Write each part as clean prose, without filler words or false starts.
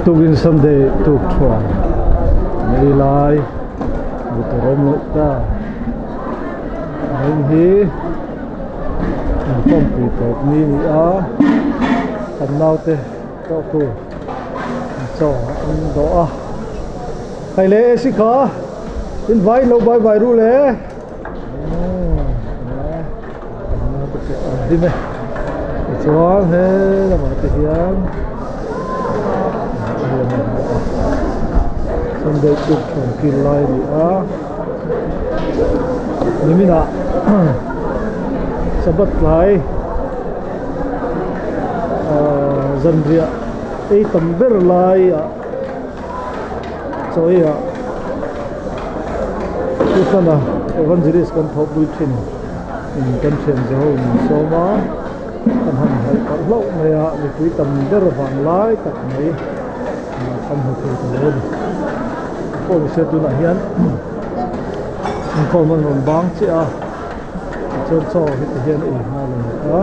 Tukin Sunday tuk thuan nei lai hmuh tur awm loh ta heng hi inkhawmpui tawp ni a ni a kan naute pawh chu chaw an dawh a hei le AC kha in vai lo bai bai ru le. Hlim e tichuan he lamah te hian sunday tuk thawm kil lai a ni a niminah sabbath tlai ahh zanriah ei tam ber laiah chawi ah Krishna Evangelist kan thawhpui thin in kan thian zo ho min sawm a kan han haih palh hlauh mai a mipui tam ber vang lai tak mai kan hmu thei ta lo a ni pawh ni se tunah hian inkhawm an rawn bang chiah a tichuan chaw heti hian ei nghal a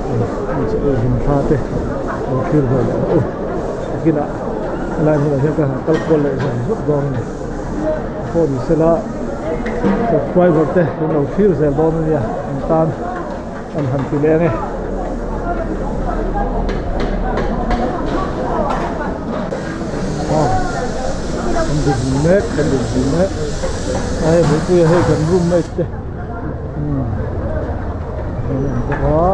ni a chaw ei hlim thla te lo thlir ve leh ang u. Takinah helai hmunah hian ka han kal kual leh zawk zawk dawn a ni. Pawh ni sela subscriber te min lo thlir zel dawn a nia an tan an han ti leh ang e. Aw kan din mek kan din hmu mek a hei hmuhpuia hei kan roommate te umm an awm bawk a.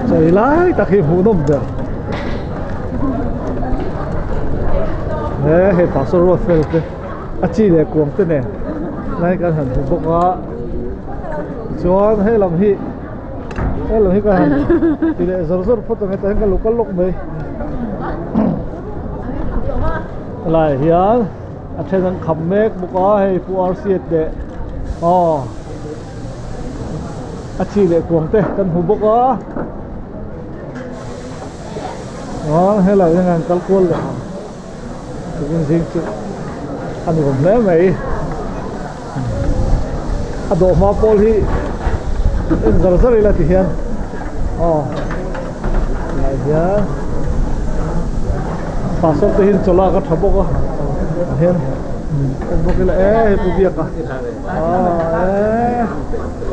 Chawi lai tak hi hmuhnawm ber he hei pastor ruat fel te a chi leh kuang te nen lai kan han hmu bawk a chuan he lam hi he lam hi ka han ti leh zawr zawr phawt ang hetah hian ka lo kal lawk mai helaiah hian a then an kham mek bawk a hei pu arsiat leh aw a chi leh kuang te kan hmu bawk a chuan helaiah hian an kal kual leh ang. Tukin zing chu a nuam hle mai a dawh hma pawl hi en zar zar ila ti hian aw lai hian pastor te hian chaw lak a tha bawk a tah hian en bawk ila e hei pu biak a aw e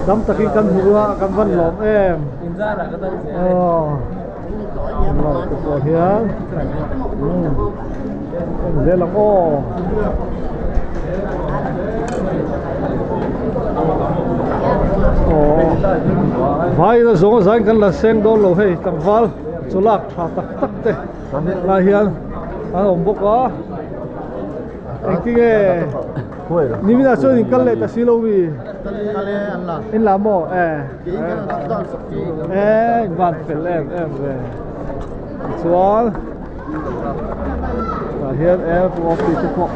dam takin kan hmu a kan van lawm em aw. Lai te pawh hian en zel ang aw aw vai na zawng a zain kan la seng dawn lo hei tlangval chaw lak tha tak tak te lai hian an awm bawk a engtinge niminah chuan in kal leh ta si lo mi in la maw e. Eee van fel em em ve tichuan tah hian airport office te pawh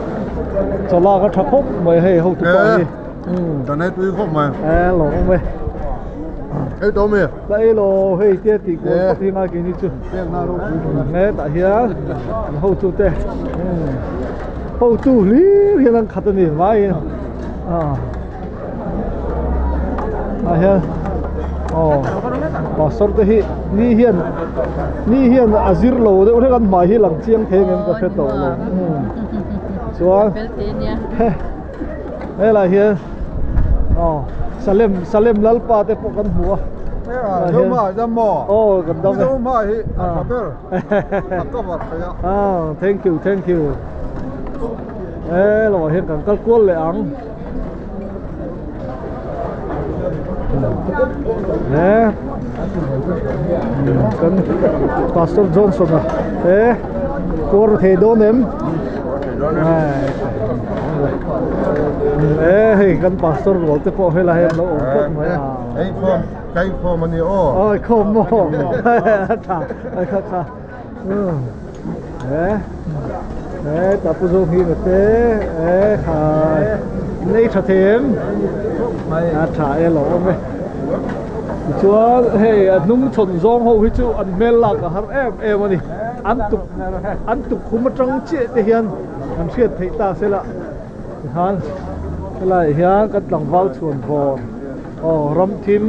chaw lak a tha khawp mai hei hotu pawh hi kan ei tui khawp mai e lo awm e ei tawh mi la ei lo hei te tih kual phawt hi ngai keini chu he tah hian an hotu te hotu hlir hian an khat a ni maiin ah. Ah hian aw pastor te hi ni hian ni hian a zir lo deuh hlek an hmai hi lang chiang thei ang em ka hre tawh lo chuan he helai hian aw salem salem lalpa te pawh kan hmu a aw kan dam e ah thank you thank you he lamah hian kan kal kual leh ang. He kan Pastor Johnson a he kawr thei dawn em e hei kan pastor rual te pawh helai hian lo awm tawp mai a ei khawm kai khawm ani aw oi khawm maw tha ai kha kha He he ta pu zawng hi te e khai nei tha thei em a tha e lo awm e tichuan hei a hnung chhawn zawng ho hi chu an hmel lak a har em em a ni. an tuk an tukkhum atang chiah te hian kan hriat theih ta sela tikhan helaiah hian kan tlangval chhuan vawr aw ram thim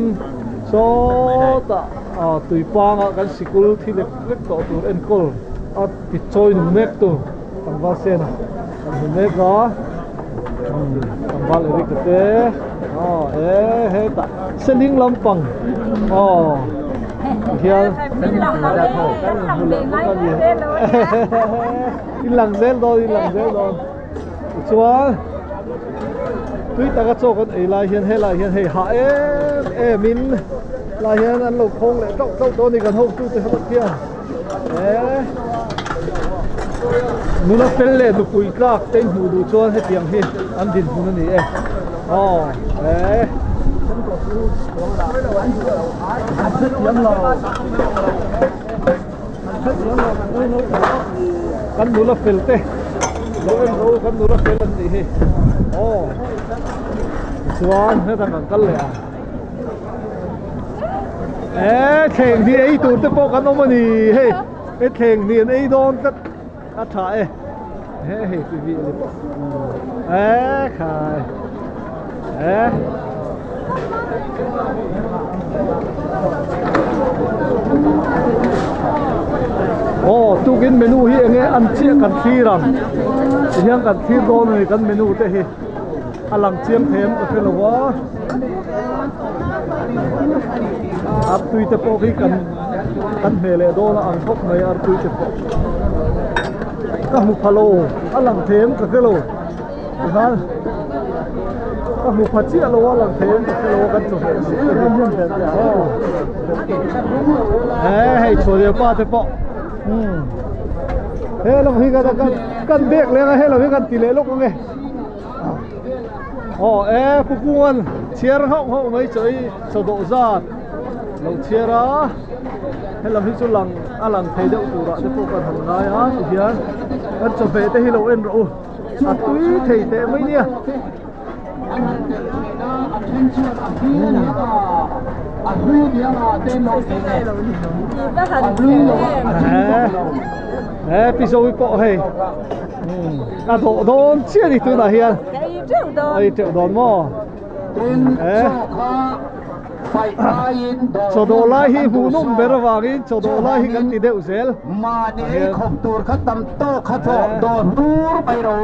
sawtah aw tui pangah kan sikul thi lek lek tawh tur enkawl a ti chawi nung mek tu tlangval sena kan hmu mek a tlangval Eric a te aw e hetah seling lampang aw hian kan hmu leh bawk a ni in lang zel dawn in lang zel dawn tichuan tui taka chaw kan ei lai hian helai hian hei hah em em in lai hian an lo khawng leh tauh tauh tawh a ni kan hotute ho khian e nula fel leh nupui tlak te hmuh duh chuan hetiang hi an dinhmun a ni e aw e kan nula fel te lo en ro kan nula fel an nih hi aw chuan hetah kan kal leh a e thleng hi ei tur te pawh kan awm a ni hei he thleng hi an ei dawn tlat a tha e he hei tui vi a ni pawh e khai e aw tukin menu hi enge an chiah kan thlir ang tihian kan thlir dawn a ni kan menu te hi. A lang chiang thei em ka hre lo a artui te pawh khi kan kan hmeh leh dawn a ang khawp mai artui te pawh ka hmu pha lo a lang thei em ka hre lo tikhan ka hmu pha chiah lo a lang thei em ka hre lo a kan chawhmeh he hei chhuah pa te pawh umm he lam hi kan kan bek leng a he lam hi kan ti leh lawk ang e. Aw e pu Kungan chhiar nghauh nghauh mai chaw i chaw dawh zat lo chhiar a helam hi chu lang a lang thei deuh turah te pawh kan han ngai a tihian kan chawhmeh te hi lo en rawh u a tui thei teh mai nia. He pi Zoe pawh hei. A dawh dawn chiah a ni tunah hian. Ka ei teuh dawn. Ei teuh dawn maw? Eh. Chaw dawh lai hi hmuh nawm ber avangin chaw dawh lai hi kan ti deuh zel. Mahni ei khawp tur kha tam tawk kha chaw dawh hnur mai ro.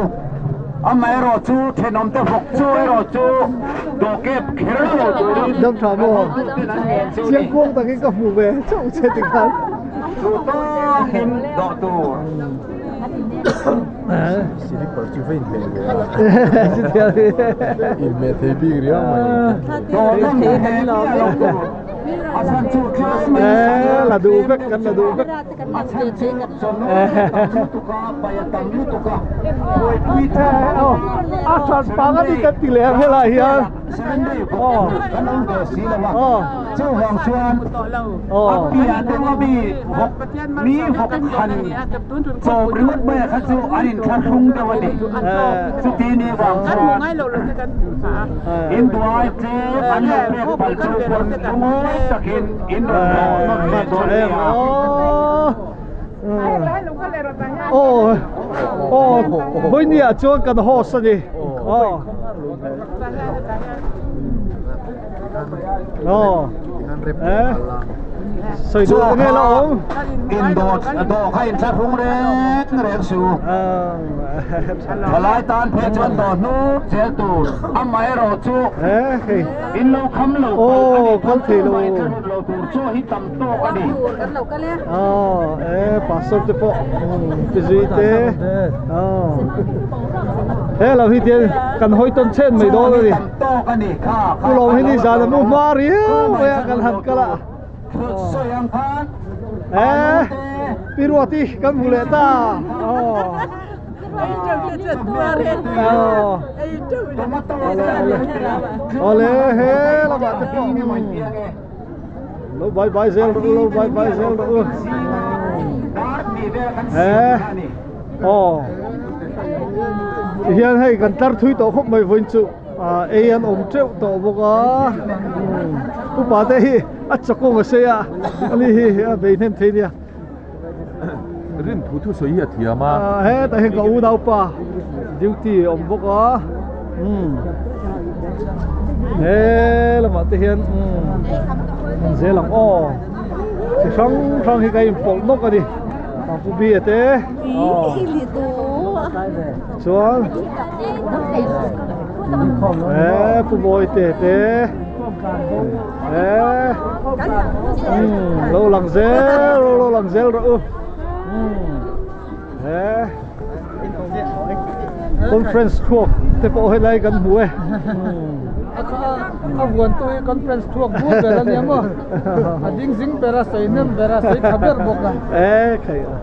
Amaherawh chu thenawmte vawk chu erawh chu dawhkep kher lo turin Dam tha maw? Chiang kuang takin ka hmu ve chauh che tikhan. Chu tawkin dawh tur. Slipper chu va inhmeh ve a. Inhmeh thei bik riau mai. Eh, la duh vek kan la duh vek. A that pang a ni kan ti leh ang helai hian. Aw. Aw. Chuvang chuan a piah deuh a mi vawk mi vawk han chawp ringawt mai a kha chu an inthlahrung deuh a ni. Chuti ni vang chuan induai tlem an lo pek palh chu pawn lungawi takin in rawn hlawh nawn leh dawn nia. Aw aw vawinia chuan kan host a ni. Aw. Aw eh sawi duh enge la awm in dawh dawh kha in thlahrung reng reng su thalai tan phei chuan dawh hnur zel tur amaherawh chu eh hei in lo kham lo aw kal thei lo thlahrun lo tur chaw hi tam tawk a ni aw eh pastor te pawh ti zui te aw he lo hi tian kan hawi tawn chen mai dawn a ni. Pu Lawm hi nizan a mu hma riau mai a kan han kal a. Eh, Pi Ruati kan hmu leh ta. Aw. Aw. Awle he lamah te pawh. Lo bye bye zel rawh u, lo bye bye zel rawh u. Eh. Aw. Tihian hei kan tlar thui tawh khawp mai vawiin chu ah ei an awm teuh tawh bawk a upa te hi a chakawng a sei a ani hi a bei hnem thei nia. Rin thu thu sawi hi a thiam a. Hetah hian ka unaupa duty a awm bawk a umm he lamah te hian umm an zel ang aw chi hrang hrang hi ka inpawlh nawk a ni pu bia te aw chuan he pu mawite te. Eee umm lo lang zel rawh lo lang zel rawh u umm he conference thuak te pawh helai kan hmu e a vuan tu hi conference thuak bur ber a nia maw a ding zing ber a sawi hnem ber a sawi tha ber bawk a e khai a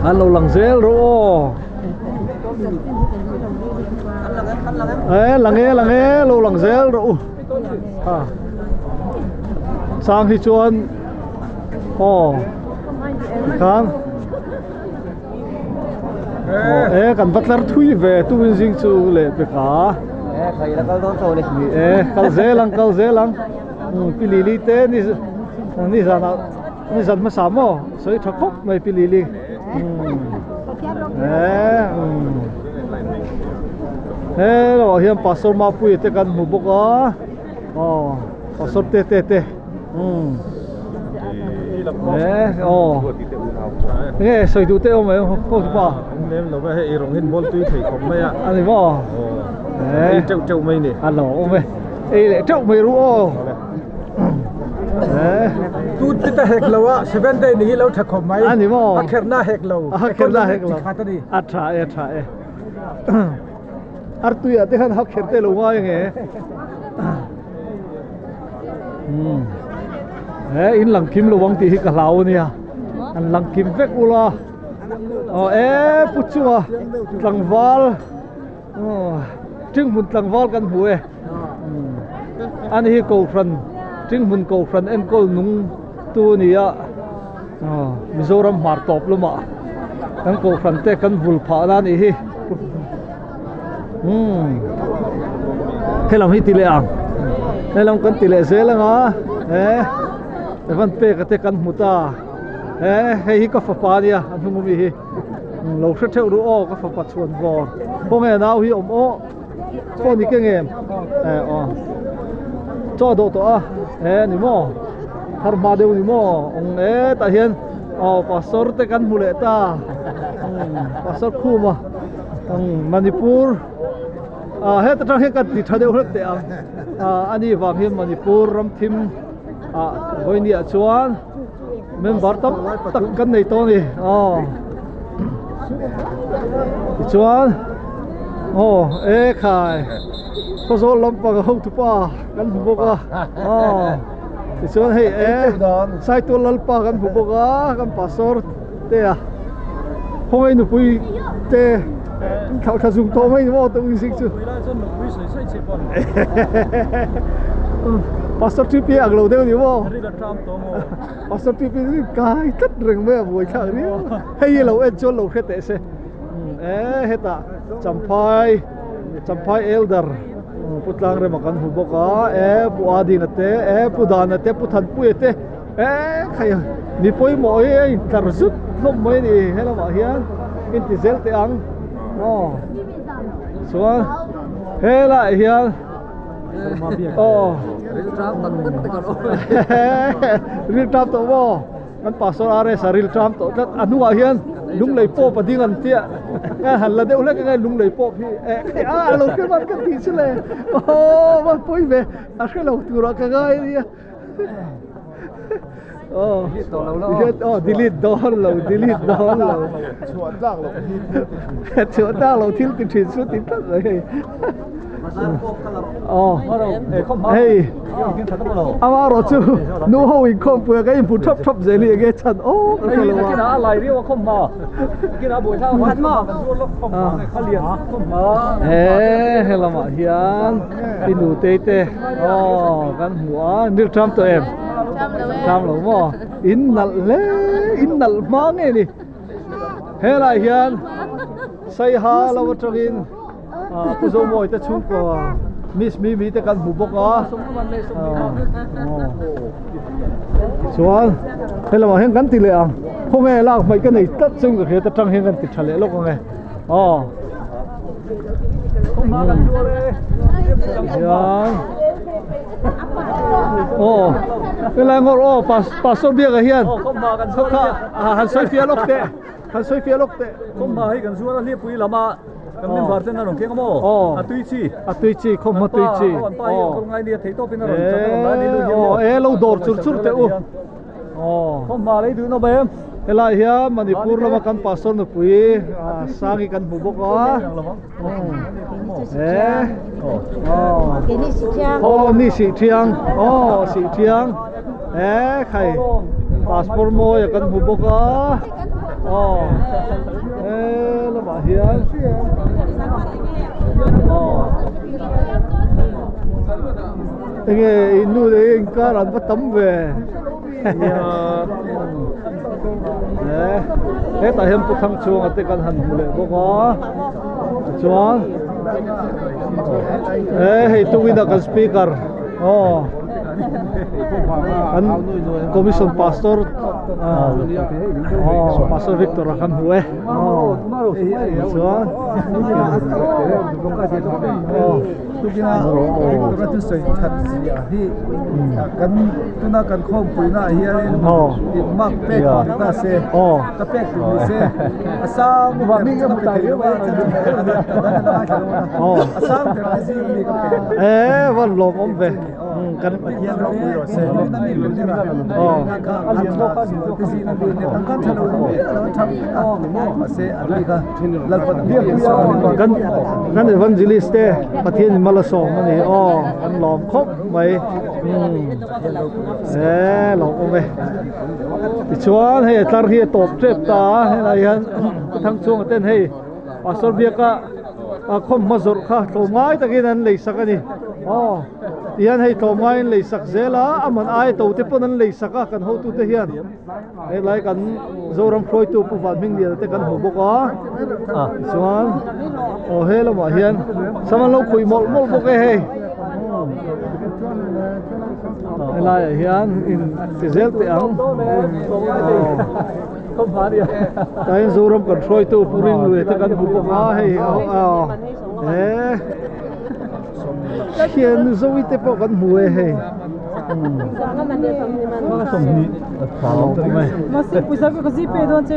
an lo lang zel rawh aw E lang e lang e lo lang zel rawh u ha sang hi chuan aw tikhan aw e kan va tlar thui ve tumin zing chu leh pek a ni e kal zel ang kal zel ang pi lili te ni ni zanah ni zan hmasa maw sawi tha khawp mai pi lili. He lamah hian pastor Mapuia te kan hmu bawk a aw pastor te te te umm he aw enge sawi duh te awm em ho chu pa lem lo va hei rawng hin bawl tui thei khawp mai a ani maw ei teuh teuh mai ni a lo awm e ei leh teuh mai ru aw Tu te ta hek lo a seven day ni hi lo tha khawp mai. Ani maw? A kherna hek lo. A kherna hek lo. Khat ani. A tha e a tha e. Artui ah te khan hak kher te lo ngai nge. Hmm. He in lang kim lo wang ti hi ka hlau ania. An lang kim vek ula. Oh e pu chunga tlangval. Oh tinghmun tlangval kan hmu e. Ani hi Kohhran Tinghmun Kohhran enkawl nung tu a ni a, Mizoram hmar tawp lamah kan Kohhran te kan vul phah na a nih hi. Umm helam hi ti leh ang helam kan ti leh zel ang a he Evan peka te kan hmu ta he hei hi ka fapa a nia a hnung ami hi lo hre theuh ru aw ka fapa chhuan vawr khawnge nau hi awm aw. Phone i keng em? Eh aw. Chaw dawh tawh a. Eh ni maw? Thar hma deuh ni maw? Ong e tah hian aw pastor te kan hmu leh ta. Pastor khum a. Ong Manipur ah heta tang hian kan ti tha deuh hlek teh ang. Ah ani vang hian Manipur ram thim ah vawinia chuan member tam tak kan nei tawh a ni aw tichuan aw e khai khawzawl lampang a hotupa kan hmu bawk a aw tichuan hei e saitual lalpa kan hmu bawk a kan pastor te a khawngaih nupui te in thlauh thla zung tawh mai ni maw tung zing chu pastor TP ang lo deuh ni maw pastor TP chu kai tlat reng mai a buai thlak riau hei hi lo en chuan lo hre teh se e hetah champhai champhai elder pu tlang rema kan hmu bawk a e pu adina te e pu dana te pu thanpuia te E khai mi pawimawh hi a intlar zut hlawm mai a ni he lamah hian inti zel teh ang aw chuan helaiah hian aw rilṭam tawh maw kan pastor RS a rilṭam tawh tlat a hnungah hian lunglei pawp a ding an tia a han la deuh hlek anga lunglei pawp hi eh khai a a lo hre man ka tih chu le aw va pawi ve a hre lo turah ka ngai a nia. Oh, oh, delete dawn lo, delete dawn lo. Chhuah tlak lo hi thil ti thin. Chhuah tlak lo thil ti thin chu ti tlat mai hei. Oh, hei. Ama ro chu nu ho in khom pui ka in phu thap thap zel hi enge chan o ka lo a. Kina lai riau a khom ma. Kina boi thang khat ma. Eh, helama hian inu te te. Aw kan hmu a nil ṭam tawh em? Ṭam lo maw? In nalh hle in nalh hma nge ni helai hian Saiha lo atangin Pu Zomawi te chhungkaw Miss Mimi te kan hmu bawk a chuan he lamah hian kan ti leh ang khawnge lak hmaih ka nei tlat chung ka hria ta tang hian kan ti tha leh lawk ang e aw hian aw helai ngawr aw pastor biaka hian han sawi fiah lawk teh han sawi fiah lawk teh khawmhma hi kan zuar a hlipui lama kan member ten a rawn keng a maw a tui chi a tui chi khawmhma tui chi an pa hi an kawr ngai nia thei tawpin a rawn chan a rawn lai ni lu hian aw e lo dawr chur chur teh u khawmhma lei duh nawm em helai hian Manipur lama kan pastor nupui Sangi kan hmu bawk a e aw ni sih thiang aw sih thiang e khai passport mawi a kan hmu bawk a aw e lamah hian aw enge in nu leh inkar an va tam ve e hetah hian pu Thangchhuanga te kan han hmu leh bawk a chuan e hei tukin a kan speaker aw kan commission pastor aw pastor Victor a kan hmu e aw chuan aw Tukina Victor a thusawi that zia hi kan tuna kan khawmpuina ah hianin mark pek tur ni ta se ka pek tur ni se a sang ber chu ka pe thei lo a a sang ber te zing ami ka pe e van lawm awm ve kan Pathian ropui rawh se tuna mi pe ber a kha a tha te zing ami nia tang khan tha lo ni a lo tha vek a mahse an ni kha Lalpan a hming kan kan evangelist te Pathian in mal a sawm a ni aw kan lawm khawp mai e lawm awm e tichuan hei a tlar hi a tawp tep ta a helai hian ka thang chhunga ten hei pastor biaka a khawmhma zawrh kha tlawmngai takin an lei sak a ni aw tihian hei tlawmngai an lei sak zel a a man ai to te pawn an lei sak a kan hotute hian. Helai kan Zoram hruaitu Pu Van Hmingliana te kan hmu bawk a tichuan aw he lamah hian sam an lo khuih mawlh mawlh bawk e hei helaiah hian in ti zel teh ang tlaiin Zoram kan hruaitu Pu Ringlue te kan hmu bawk a hei aw he Thian Zoe te pawh kan hmu e hei.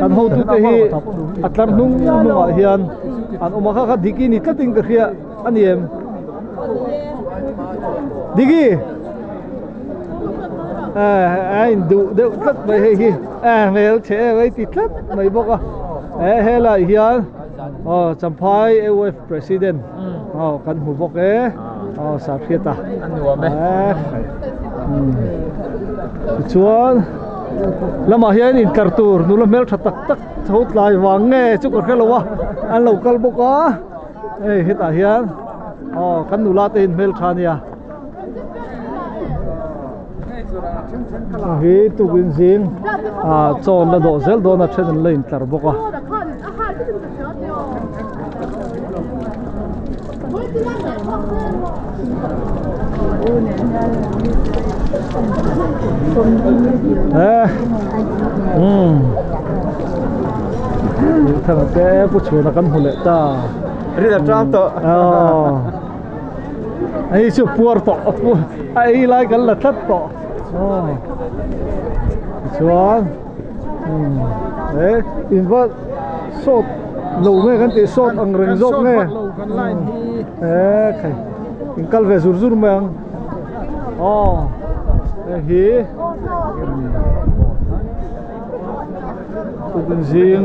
Kan hotute hi a tlar hnung hnungah hian an awm a kha kha Diki ni tlatin ka hria a ni em? Diki! A induh deuh tlat mai hei hi a hmel chhe em a ti tlat mai bawk a he helaiah hian aw Champhai AUF President aw kan hmu bawk e aw Sarhriata a nuam e tichuan lamah hian intlar tur nula hmeltha tak tak chho tlai vang nge chu ka hrelo a an lo kal bawk a hei hetah hian aw kan nula te in hmeltha ania hi tukin zing ah chaw an la dawh zel dawn a then an la intlar bawk a. Eh um thang te pu chhuna kan hmu leh ta ri la tram tawh aw hei chu puar tawh a ei lai kan la tlat tawh aw tichuan e in va sawt lo nge kan tih sawt ang reng zawk nge e khai in kal ve zur zur mai ang aw hei hi tukin zing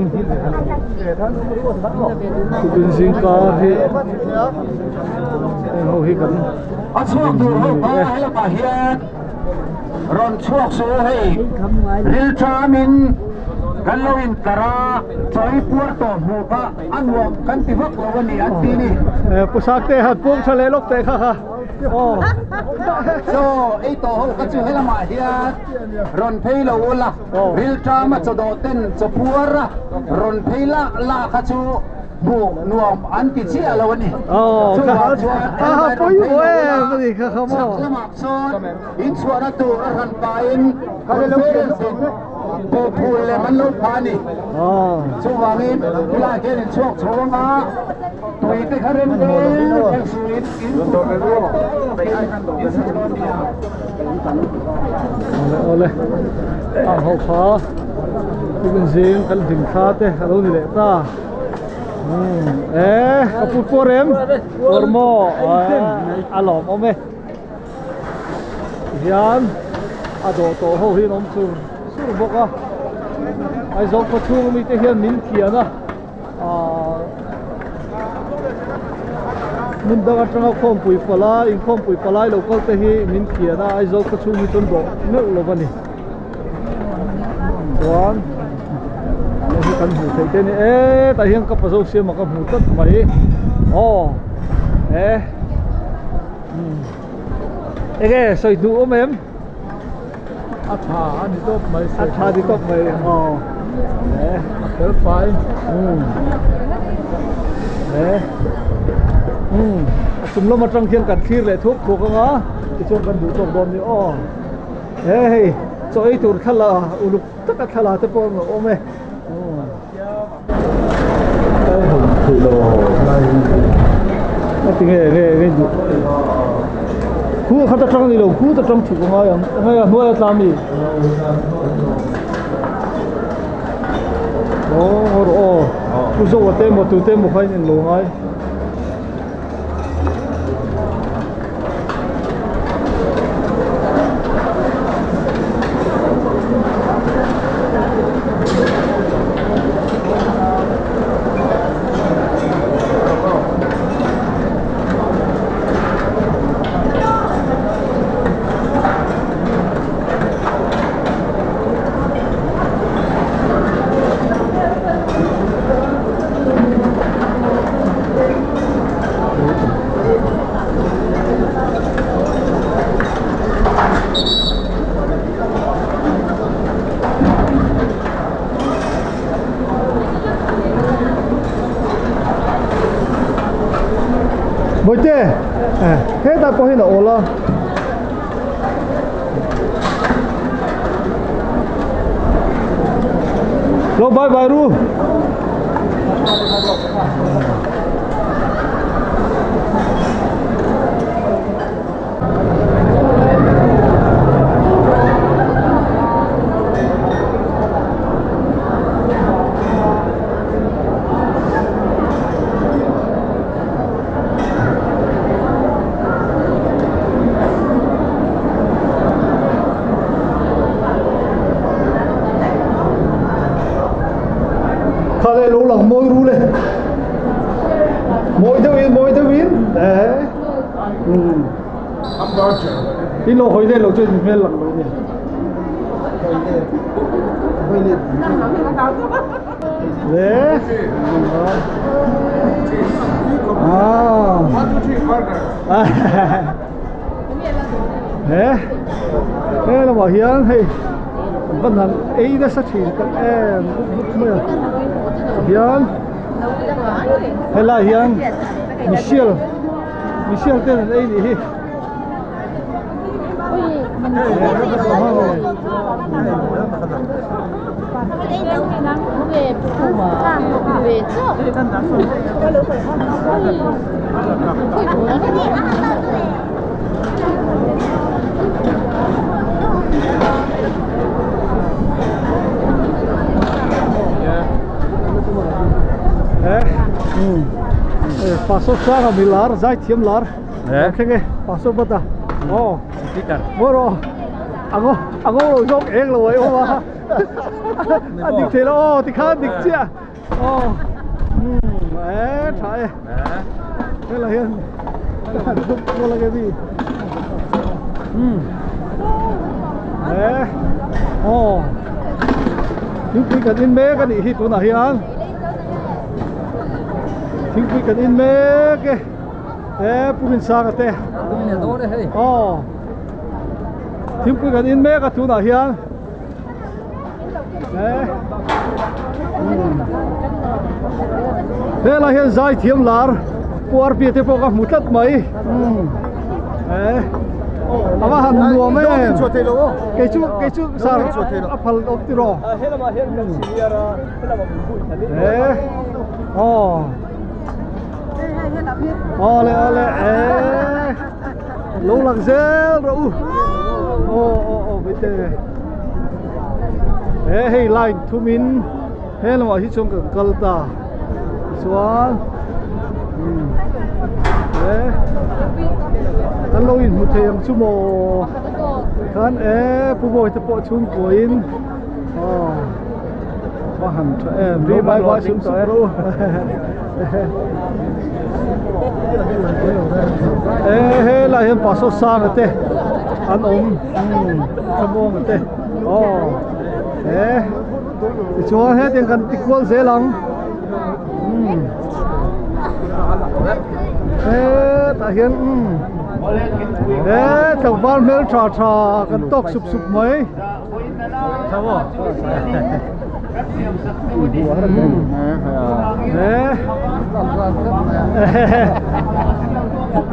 tukin zing kar hi heng ho hi kan a chhuak tur ho kha helamah hian rawn chhuak su hei rilṭamin kan lo intlar a chawi puar tawh hmuh kha a nuam kan ti vak lo a ni an ti ni. Pu Sakte han pawng tha leh lawk teh kha kha aw. Chaw ei tawh ho kha chu helamah hian rawn phei lo ula rilṭama chaw dawh ten chaw puar a rawn phei lak lak kha chu. Hmuh nuam an ti chiah lo a ni. Chuvang chuan helai rawn phei lo ila, chhak lamah sawn inchhuahna tur a hran pahin conference in buhphul lem an lo phah a ni. Chuvangin helaiah hian inchhuak chho anga tui te kha rem reng reng suin in tur in sa dawn nia. Awle awle ang ho kha tukin zing kan hlim thla te a lo ni leh ta. E ka pu puar em puar maw a lawm awm e hian a dawh tawh ho hi an awm chur chur bawk a Aizawl khaw chhung ami te hian min kian a ahh hmun dang atanga khawmpui palai inkhawmpui palai lo kal te hi min kian a Aizawl khaw chhung hi chuan dawh meuh lo a ni. Chuan hei hi kan hmuh theih te a ni e tah hian ka pazo siama ka hmu tlat mai aw e enge sawi duh awm em a tha a ni tawp mai a tha ni tawp mai aw e a fel fai e a chung lam atang khian kan thlir leh thuak thuak anga tichuan kan duh tawk dawn ni aw. He hei chaw ei tur thla uluk taka thla la te pawh an awm e. Tinge nge nge duh khu khat atang ni lo khu ta tang chhuk angai ang ngai a hnuai a tla mi aw aw pu zo te maw tu te maw kha in en lo ngai. Bawihte hetah pawh hian a awl a. Lo bye bye ru. Kha le lo lang mawi ru le mawi deuh in mawi deuh in eh in lo hawi le lo chuan hmel lang lo ni le ah he he lamah hian hei van han ei nasa thin tak em buk mai a hian helai hian mihrial mihrial ten an ei nih hi. Pastor Sanga mi lar zai thiam lar thleng e Pastor Bata aw maw rawh a ngo lo zawk eng lo ai awm a a dik thei lo aw tikhan dik chiah aw e tha e helai hian kual a mi e aw thingpui kan in mek a nih hi tunah hian thingpui kan in mek e e pu Rinsanga te aw thingpui kan in mek a tunah hian. Eh. Helai hian zai thiam lar puar pi te pawh ka hmu tlat mai. Eh. Ava han nuam em. Kei chu kei chu sar a phal awm tiraw. Eh. Aw. Awle awle eh. Lo lang zel rawh u. Aw aw aw vete. Eh hei line thumin he lamah hi chuan kan kal ta. Chuan eh kan lo inhmu thei ang chu maw. Khan eh Pu Bawi te pawh chhungkuain aw va han tha em lo bye bye sum sup rawh u. Eh helai hian pastor sanga te an awm thlamuanga te aw eh tichuan hetiang kan ti kual zel ang hetah hian eh tlangval hmel tha tha kan tawk sup sup mai.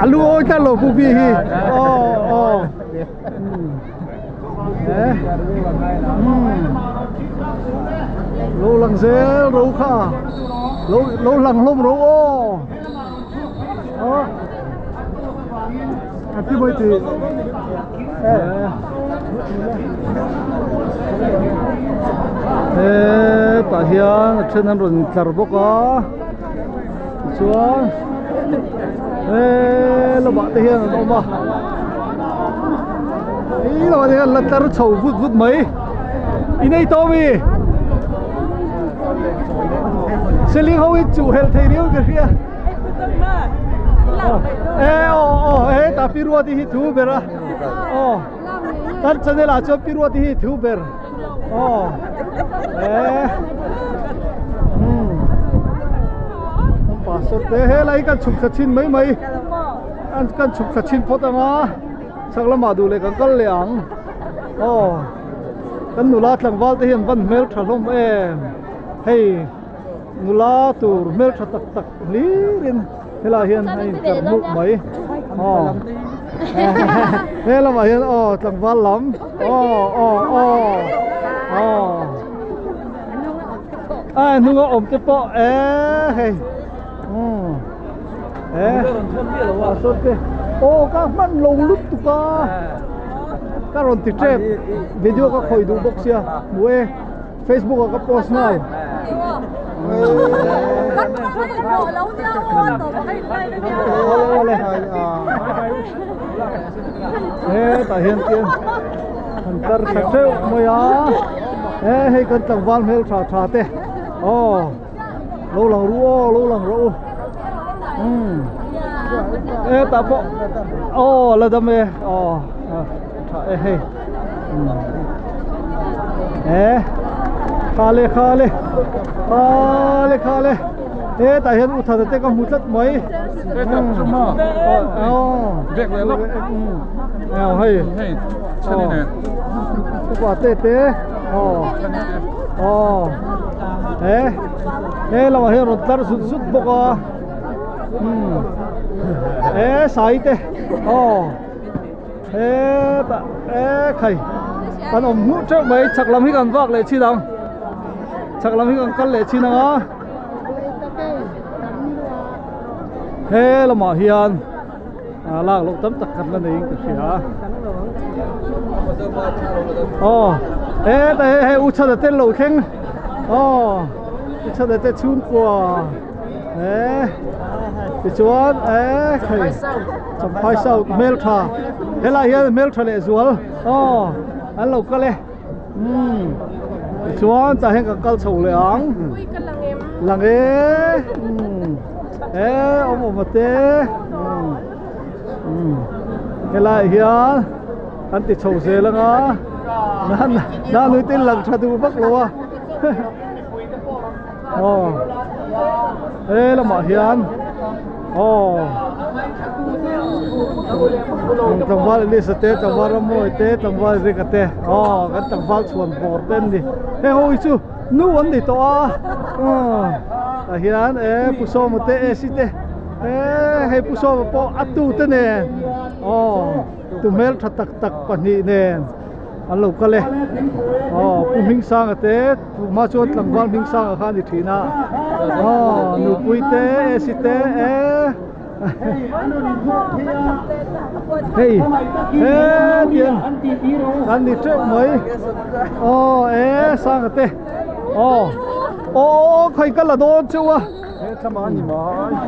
A lu oi tlat lo pu bi hi aw aw lo lang zel ro kha lo lo lang hlawm ro aw aw a ti mai ti Hetah hian a then an rawn tlar bawk a tichuan he lamah te hian an awm a he lamah te hian an la tlar chho vut vut mai in ei tawh ami seling ho hi chuh helh thei riau ka hria. E aw aw he ta pi ruati hi thu ber a aw kan channel ah chuan pi ruati hi thu ber aw e um kan pastor te helai kan chhuk thla chin mai mai an kan chhuk thla chin phawt anga chhak lamah duh leh kan kal leh ang aw kan nula tlangval te hian van hmel tha hlawm em hei. Nula tur hmeltha tak tak hlirin helaiah hian a intlar hmuk mai aw he lamah hian aw tlangval lam aw aw aw aw a hnunga awm te pawh e hei umm e pastor te aw ka hman lo lutuk a ka rawn ti tep video ka khawih duh bawk sia hmu e. Facebook ah ka post nghal. Hetah hian tian an tar tha theuh mai a he hei kan tlangval hmel tha tha te aw lo lang ru aw lo lang rawh u umm hetah pawh aw la dam e aw tha e hei. Eh khale khale khale khale he tah hian u thata te ka hmu tlat mai vek leh lawk aw hei hei chhani nen upa te te aw aw he he lamah hian rawn tlar zut zut bawk a he sai te aw Hetah e khai kan awm hmuh teuh mai chhak lam hi kan vak leh chin ang chhak lam hi kan kal leh chin ang a he lamah hian a lak loh tam tak kan la neiin ka hria aw hetah hei hei u chhana te lo thleng aw u chhana te chhungkua e tichuan e hei champhai south hmeltha helai hian hmeltha leh zual aw an lo kal e umm tichuan tah hian kan kal chho leh ang lang e umm e awm awm a te umm umm helai hian an ti chho zel anga nan nui te lang tha duh vak lo a. Aw he lamah hian aw Tlangval Elisa te, tlangval Rammawi te, tlangval Rika te, aw kan tlangval chhuan bawr te an ni. Heng ho hi chu nu an ni tawh a, tah hian e Pu Sawma te AC te e hei Pu Sawma pawh a tu te nen aw tu hmel tha tak tak pahnih nen an lo kal e. Aw Pu Hmingsanga te hma chuan tlangval Hmingsanga kha a ni thin a, aw nupui te AC te e. Hei hetiang an ni teuh mai aw e sanga te aw aw khawi ka la dawn cheu a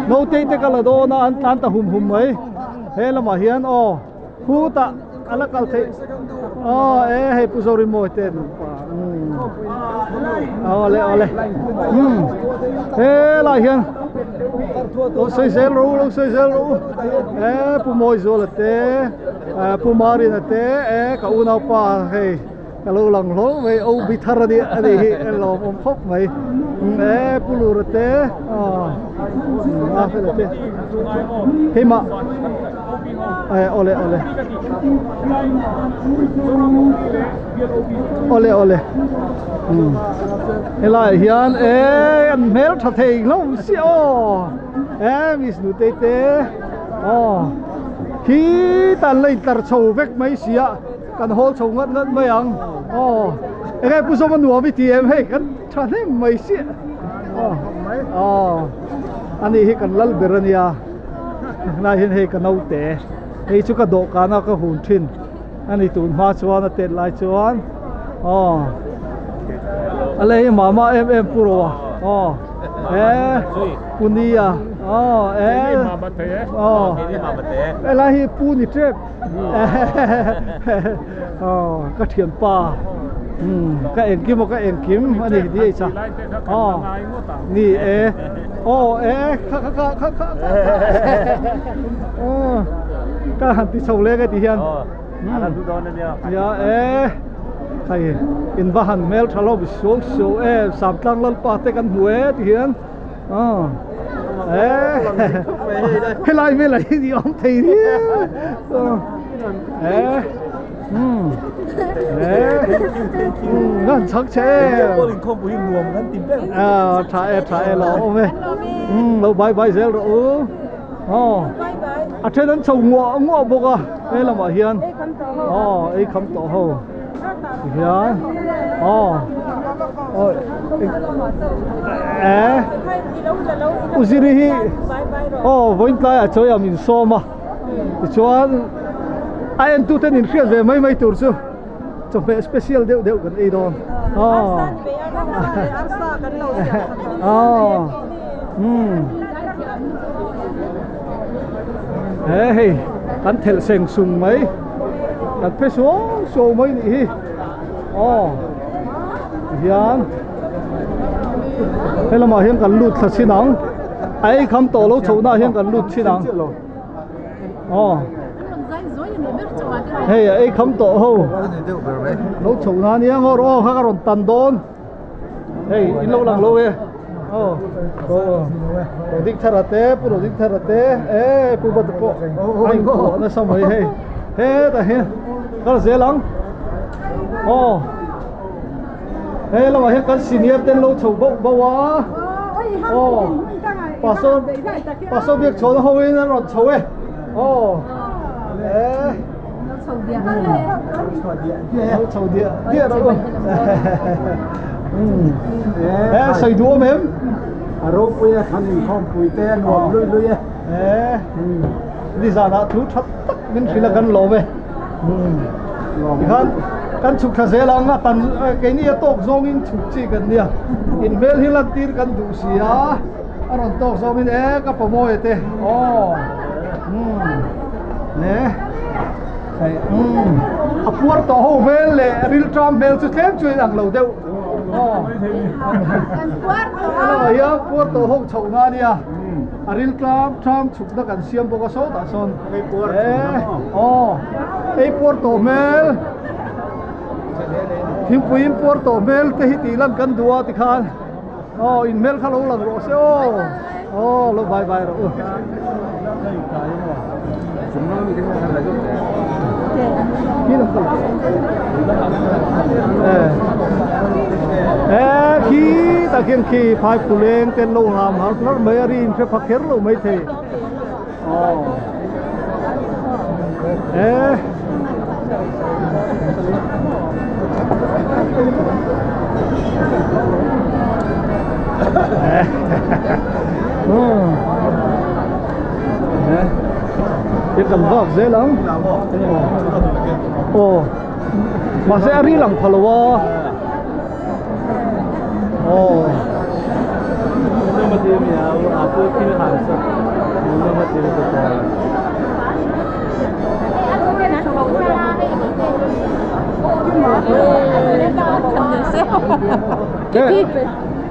naute te ka la dawn a an tlan ta hum hum mai he lamah hian aw khutah a la kal theih aw e hei pu Zorinmawi te nupa awle awle um helai hian lo sawi zel rawh u lo sawi zel rawh u e pu Mawizuala te pu Marina te e ka unaupa hei ka lo lang hlawm mai OB thar a nih a nih hi a lawmawm khawp mai e pu Lura te a fela te keimah e awle awle awle awle helai ah hian e an hmel tha thei hlawm si aw e miss nutei te aw khi tan la intlar chho vek mai sia. Kan hawl chho ngat ngat mai ang aw enge pu zawma nuam i ti em hei kan tha hnem mai chiah aw ani hi kan lal ber ania hnai hian hei ka naute hei chu ka dawhkan a ka hun thin ani tun hma chuan a tet lai chuan aw a lei mama em em pu ro a aw e pu nia aw e aw helai hi pu ni tep. Aw ka thianpa ka engkim aw ka engkim a ni di eicha aw ni e aw e kha kha kha kha kha aw ka han ti chho leng e ti hian ya e khai in va han hmel tha lo suau suau e samtlang lalpa te kan hmu e ti hian. Ờ. Ê. Helai vel ah hian i awm thei riau. Ê. Umm. Ê. Umm an chhak che em. À tha e tha e lo awm e. Umm lo bye bye zel rawh u. Aw. A then an chho nguah nguah bawk a he lamah hian. Aw ei kham tawh ho. Tihian aw aw e Uziri hi aw vawiin tlaiah chawi a min sawm a tichuan a entu ten in hriat ve mai mai tur chu chawhmeh special deuh deuh kan ei dawn aw aw umm he hei kan thelh seng sung mai. Kan phe suau suau mai nih hi aw tihian he lamah hian kan lut thla chin ang a ei kham tawh lo chhoh naah hian kan lut chin ang aw hei a ei kham tawh ho lo chhoh na nia ngawr aw kha ka rawn tan dawn. Hei in lo lang lo e aw ro dik thar a te pu ro dik thar a te e pu bat pawh a in pawh nasa mai hei hetah hian kal zel ang aw hei lamah hian kan senior ten lo chho bauh bauh a aw pastor pastor biak chhuahna ho in an rawn chho e aw e. Lo chho diah diah rawh u. He sawi duh awm em? A ropui e, kan inkhawmpui te a nuam lui lui e. He nizanah thu tha tak min hrilh a kan lawm e. Tikhan kan chhuk thla zel ang a tan keini a tawk zawngin chhuk chi kan nia. Inhmel hi lantir kan duh si a, a rawn tawk zawngin e ka pawmawia te aw. Ne hei umm a puar tawh ho hmel leh ril tram hmel chu tlem chu in ang lo deuh aw helaiah hian puar tawh ho chhoh na ania a ril tlam tram chhuk na kan siam bawk a sawtah sawn aw ei puar tawh hmel thingpui in puar tawh hmel te hi tih lan kan duh a tikhan Aw in hmel kha lo lang rawh se aw aw lo vai vai rawh u. Ê khi ta khian khi phai phuleng ten lo lam har har mai a rin hre phak kher lo mai thei. Ê. Cái cầm vọc dễ lắm. Ồ. Mà sẽ ri lằng phalo. Ồ.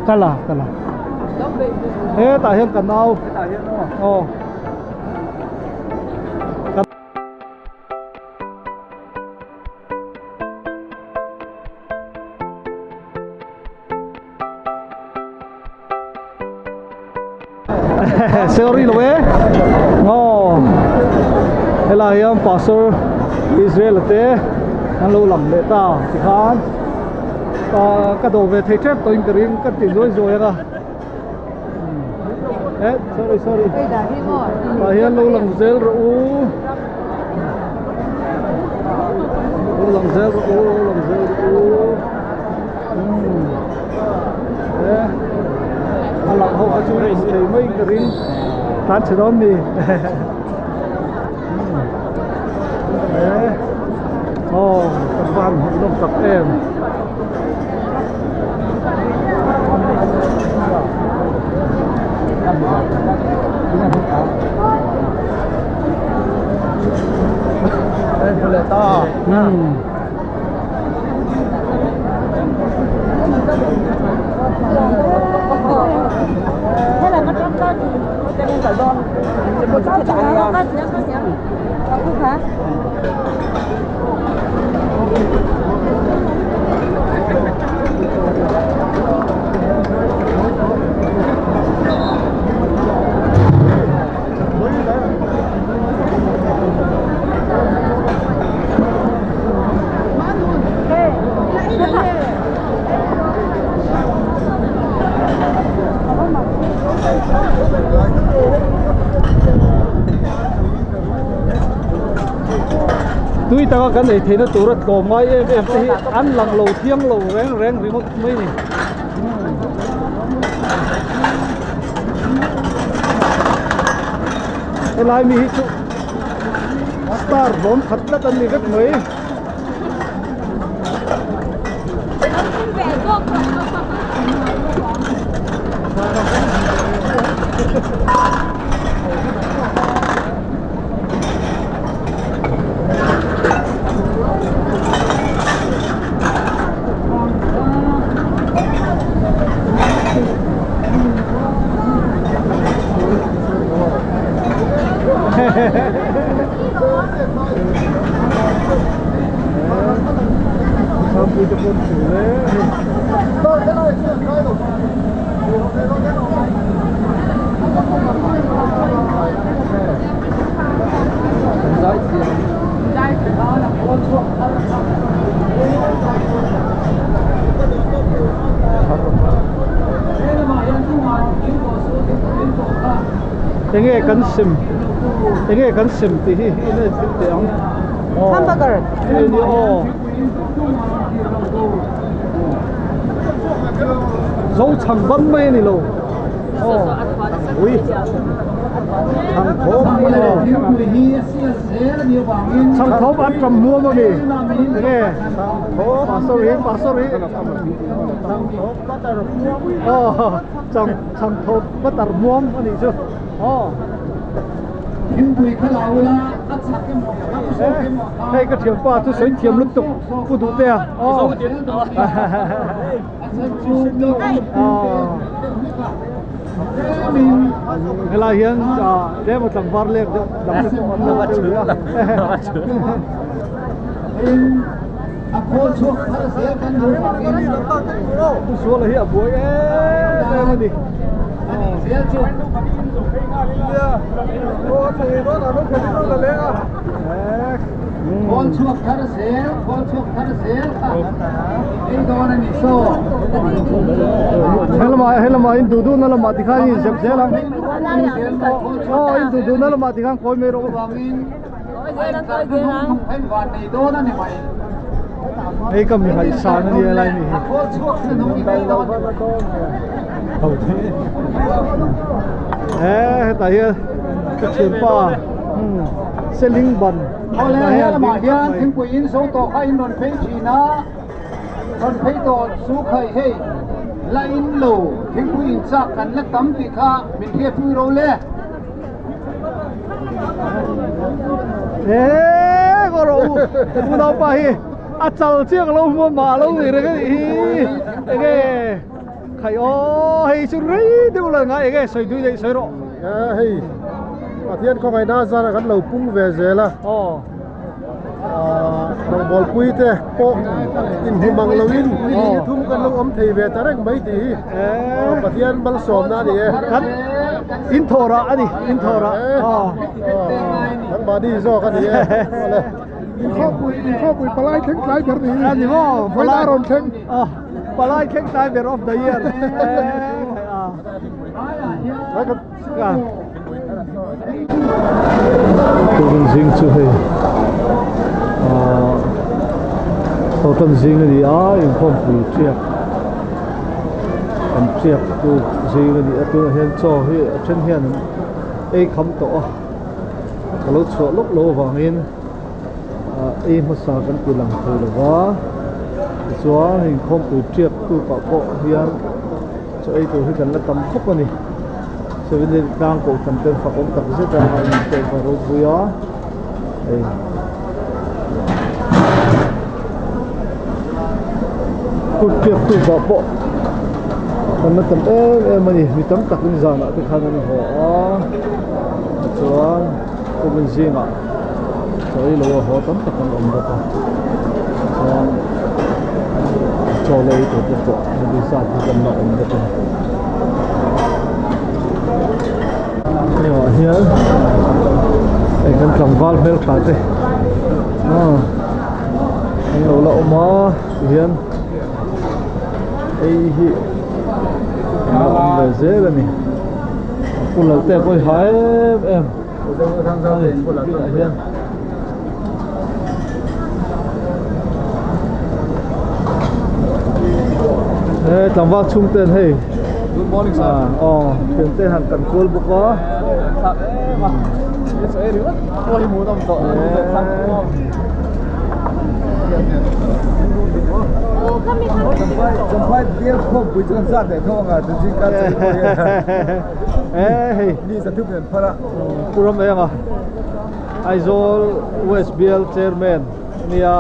Kala, kala. Ê, tại hiện cần đâu? Ồ. Sorry lo eh. Ngô. Helai hian pastor Israel te an lo lang leh ta tikhan ka do ve thei tep tawhin ka ring ka ti zuai zuai anga. Eh, sorry sorry. Tah hian lo lang zel rawh u. Lo lang zel rawh u, lo lang zel rawh u. Eh, a lang ho kha chu thei mai ka ring. Tan chhe dawn ni. Eh, oh, ka van hmuh nawm tak em. Tui taka kan ei theihna tura tlawm ngai em em te hi an lang lo thiang lo reng reng ringawt mai ni. Helai mi hi chu star hlawm khat tlat an ni vek mai. Enge kan sem enge kan sem tih hi in a thil teh ang Hamburger hei ni aw zo chhang ban mai a ni lo aw ui chhang thawm chhang thawm an tam muam a ni enge pastor hi pastor hi aw chhang chhang thawm butter muam a nih chu aw hei ka thiam pa chu sawi thiam lutuk pu duh te a aw helai hian tlem a tlangvar lek deuh dang te pawh an lo deuh rih a pu suala hi a buai em em a ni. zel chu. Khawl chhuak thar zel, khawl chhuak thar zel kha ei dawn a ni saw. Helama helama in duh duhna lamah tikhan in zep zel ang. Aw in duh duhna lamah tikhan kawi mai rawh u. Hei ka mi ngaihsan a nia lai mi hi. Eh hetah hian ka thianpa seling ban Awle he lamah hian thingpui in zo tawh kha in rawn phei thin a, rawn phei tawh chu khai hei la in lo thingpui in chak kan la tam tih kha min hriatpui ro le. Eee ngaw rawh u kan unaupa hi a chal chiang lo hmu mah lo ni reng a nih hi enge khai aw hei chu rei deuh la ngai enge sawi dui daih sawi rawh ee hei Pathian khawngaihna zara kan lo pung ve zel a aw Rawngbawlpui te pawh inhmu mang loin ni thum kan lo awm thei ve ta reng mai tih hi Pathian malsawmna a ni e. Kan inthawhrah a ni, inthawhrah. Kan mahni zawk a ni e. Inkhawpui, inkhawpui palai thleng tlai ber ni hi. A ni maw? Vawiin a rawn thleng. Palai thleng tlai ber of the year. Tukin zing chu hei ahh Hotel zing a ni a inkhawmpui tiak an tiak chu zing a ni a tunah hian chaw hi a then hian an ei kham tawh a ka lo chhuah lawk loh avangin ah ei hmasa kan ti lang thei lo va tichuan inkhawmpui tiak tu pah pawh hian. Chaw ei tur hi kan la tam khawp a ni. Seven tlang kohhran te an fak awm tak zet a, a inpek a ropui a hei. Kut tiak tu pah pawh kan la tam em em a ni. Mi tam tak in zanah te khan an haw a, tichuan kumin zingah chaw ei lo a haw tam tak an awm bawk a, tichuan chaw la ei tur te pawh hemi zat hi kan la awm bawk a ni. Hengah hian hei kan tlangval hmeltha te aw an lo la awm a tihian ei hi an la awm ve zel a ni pu Laltea pawh hi ha em em. Hian he tlangval chhung ten hei Good morning sir. Aw thian te han kan kual bawk a. Champhai bial khawmpui chu kan zat leh tho anga chu zing kar chei pawh hian. Eh hei. Mi zathup nen phar a. Pu Ram Enga Aizawl West Bial Chairman ania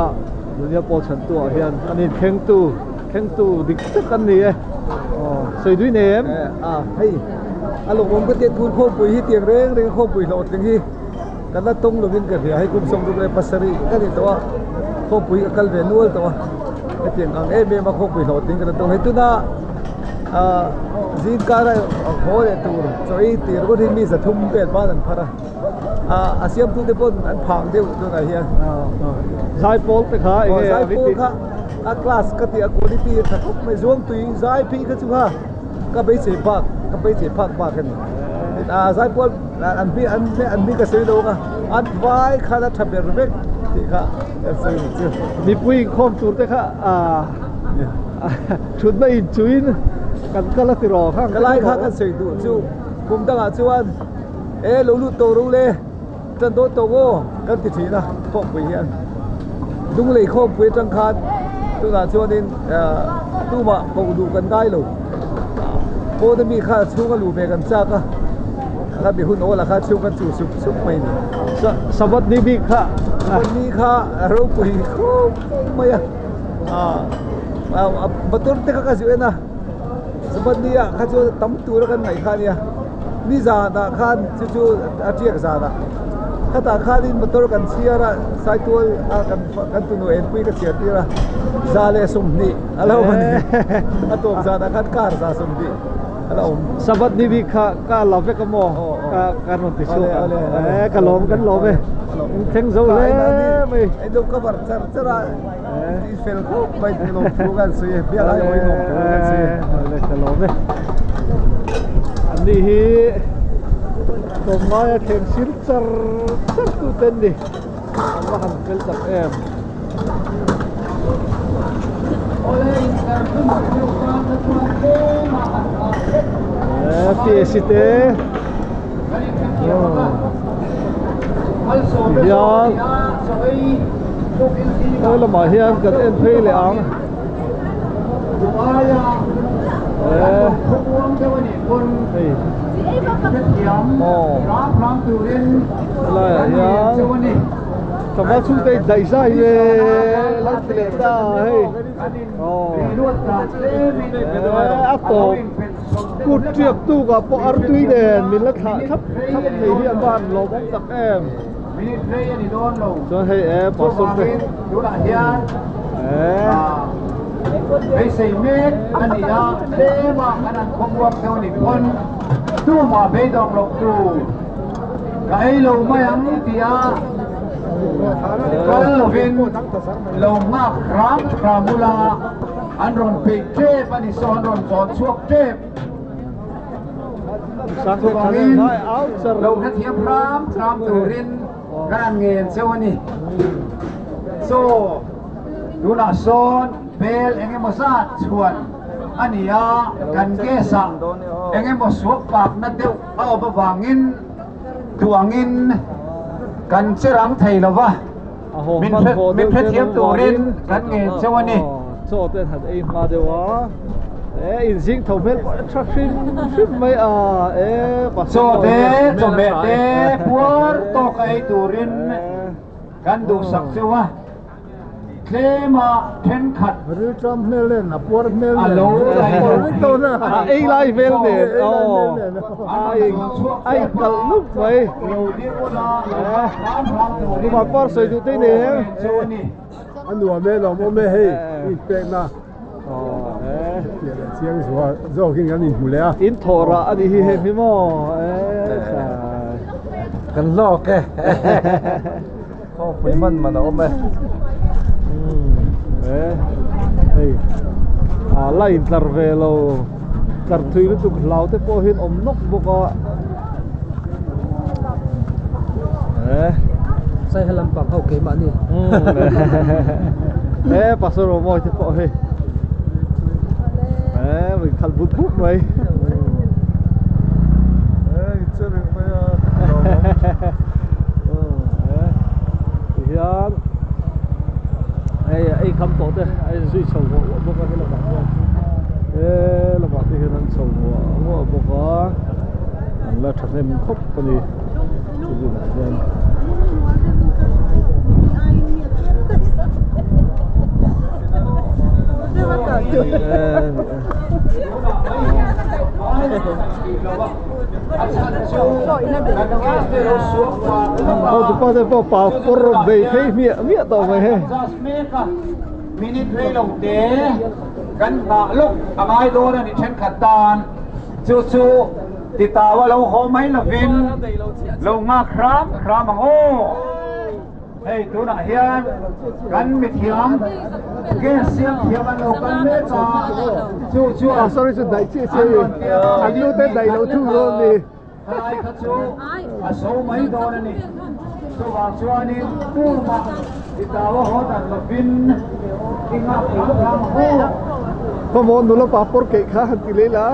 Dunia Pawl Chhantu ah hian an in thlengtu thlengtu dik tak an ni e aw sawi dui nei em? A hei a lawmawm ka tia tun khawmpui hi tiang reng reng khawmpui hlawhtling hi kan la tawng lovin ka hria hei kum 67 ka ni tawh a khawmpui ka kal ve nual tawh a hetiang ang em em a khawmpui hlawhtling kan la tawng hei tuna ah zingkar a haw leh tur chaw ei tir ringawt hi mi zathum vel ban an phar a ah a siamtu te pawn an phang deuh tunah hian zaipawl te kha enge zaipawl kha a class ka tih a quality a tha khawp mai zuangtui zai phei kha chu kha ka beisei bak ka beisei phak bak a ni ah zaipawl an hming an an hming ka sawi lo ang a an vai khan a tha ber vek tih kha ka sawi ni chu mipui inkhawm tur te kha ah thutna inchuhin kan kal a ti rawh kha ka lai kha kan sawi duh chu kum dangah chuan e lo lut tawh ro le tan dawn tawh aw kan ti thin a khawmpui hian lunglei khawmpui atang khan tunah chuanin tumah koh duh kan ngai lo pawn ami kha chhunga luh ve kan chak a kha mi hun awl ah khan chhung kan chuh sup sup mai a ni Sabat ni bik kha Sabat ni kha ropui khawp mai a motor te kha ka zuk en a Sabat ni ah kha chuan tam tur a kan ngaih kha a nia ni zanah khan chu chu a tiak zanah khatah khanin motor kan chhiar a saitual a kan kan tunu enpui ka chhiar tir a za leh 20 a lo a ni a tawp zanah khan car za 20. Sabbath ni bik kha ka la vek a maw ka kan rawn ti chhuak a e ka lawm kan lawm e in thleng zo hle mai ei lo cover char char a i fel khawp mai lawm thu kan sawi e biak ai awin lawm thu kan sawi e ka lawm e anni hi tlawmngaia thleng sil char char tu te an ni an va han fel tak em. PAC te hian he lamah hian kan en phei leh ang hei aw helaiah hian. Tlangval chhungte in daih zai ve lo ti leh ta hei aw a tawp kut tiak tuk ah pawh artui nen min la thlah thlap thlap thei hi an va han lawmawm tak em chuan hei e pastor te e beisei mek a ni a tlem a kan han khawmuak deuh a ni pawn tumah beidawng loh tur. Ka ei lo mai ang tia kal lovin lo nghak hram hram ula an rawn peih tep a ni saw an rawn zawn chhuak tep. Chuvangin lo hrethiam hram hram turin ka han ngen cheu a ni. Chaw tunah sawn bel eng emaw zat chhuan a ni a, kan gas ah eng emaw suak pakna deuh A awm avangin duangin kan che rang thei lo va, min hrethiam turin kan ngen cheu a ni. Chaw te han ei hma deuh a, e inzing tho hmel pawh a tha hrim hrim mai a, e Chaw te chawhmeh te puar tawk a ei turin kan duhsak cheu a. Tlema thenkhat Rilṭam hmel nen a puar hmel nen a lo a ei lai vel nen aw a inkalh nup mai Kumar par sawi duh te nen a nuam e lawmawm e hei inpekna chiang zual zawkin kan inhmu leh a in thawh rah a nih hi heng hi maw kan hlawk e. Khawpui man man a awm e. E hei a la intlar ve lo tlar thui lutuk hlau te pawh hian awm nawk bawk a e sai helam pang ho keimah ni e pastor Romawi te pawh hei e min khalh but but mai e che reng mai a Tihian hei ei kham tawh te a inzui chho huah huah bawk a helamah hian helamah te hian an chho huah huah bawk a an la thahnem khawp a ni chuvangah hian. Hotupa te pawh pau pawr rawn bei phei hmiah hmiah tawh mai hei. Minute rei lo te kan nghah lawk a ngai dawn a ni thenkhat tan chu chu titau a lo haw mai lovin lo nghak hram hram ang aw. Hei tunah hian kan mithiam gas siam thiam an lo kal mek a, chu chuan Ah sorry chu daih chiah chiah i an nu te daih lo thung dawn ni. Khalai kha chu a so mai dawn a ni. Chuvang chuanin tumah i tau a haw dan lovin i nghak hram hram ang u. Khawmaw nula pa pawr keih kha han ti leh la.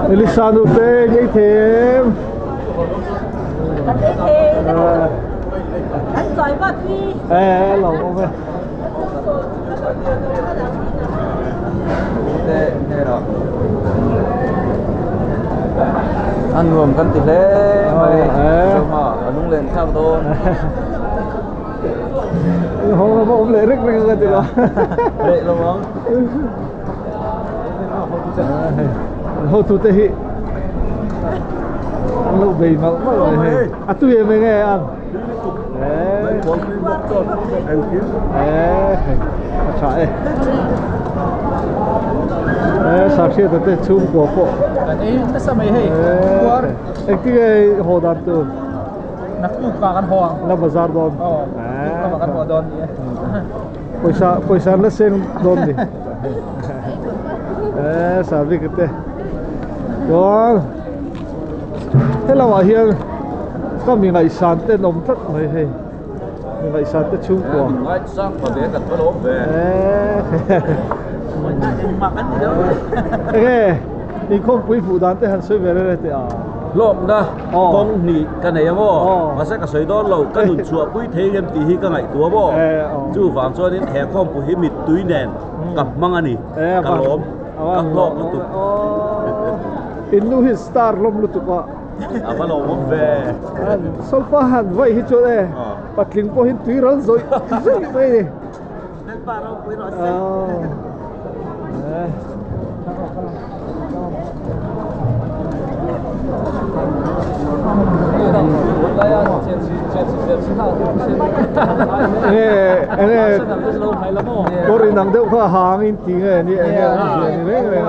Elisa nu te ngei them. Kan ei thei Kan chawi vat hi. E lo awm e. Te hera. An nuam kan ti hle. mai. Zoma a lunglen thlak dawn. Ho ma awm leh reng reng a ti lo. Reh lo ang. Hotu te hi an lo bei malh malh mai hei. A tui em enge an? A tha e. E Sarhriata te chhungkua pawh. Kan ei nasa mai hei. Puar. Engtinge haw dan tur? Naktuk ah kan haw ang. La bazar dawn. Aw, naktuk lamah kan haw dawn ni e. Pawisa pawisa an la seng dawn ni. E Sarvika te. Chuan helamah hian ka mi ngaihsan te an awm tlat mai hei. Mi ngaihsan te chhungkua. Mi ngaihsang pa ve kan va lawm ve. Enge inkhawmpui hmuh dan te han sawi ve reng reng teh a. Hlawkna kawng hnih ka nei a maw? Mahse ka sawi dawn lo, ka nun chhuahpui thei em tih hi ka ngaihtuah maw? Chuvang chuanin he khawmpui hi mittui nen ka hmang a ni, ka lawm, ka hlawk lutuk. In nu hi star hlawm lutuk a. A va lawmawm ve. Solfa han vaih hi chuan e, patling pawhin tui ral zawih zawih mai a ni. Lalpa ropui rawh se. Enge enge kawr inang deuh kha hang in ti nge ni enge an zia ni reng reng a.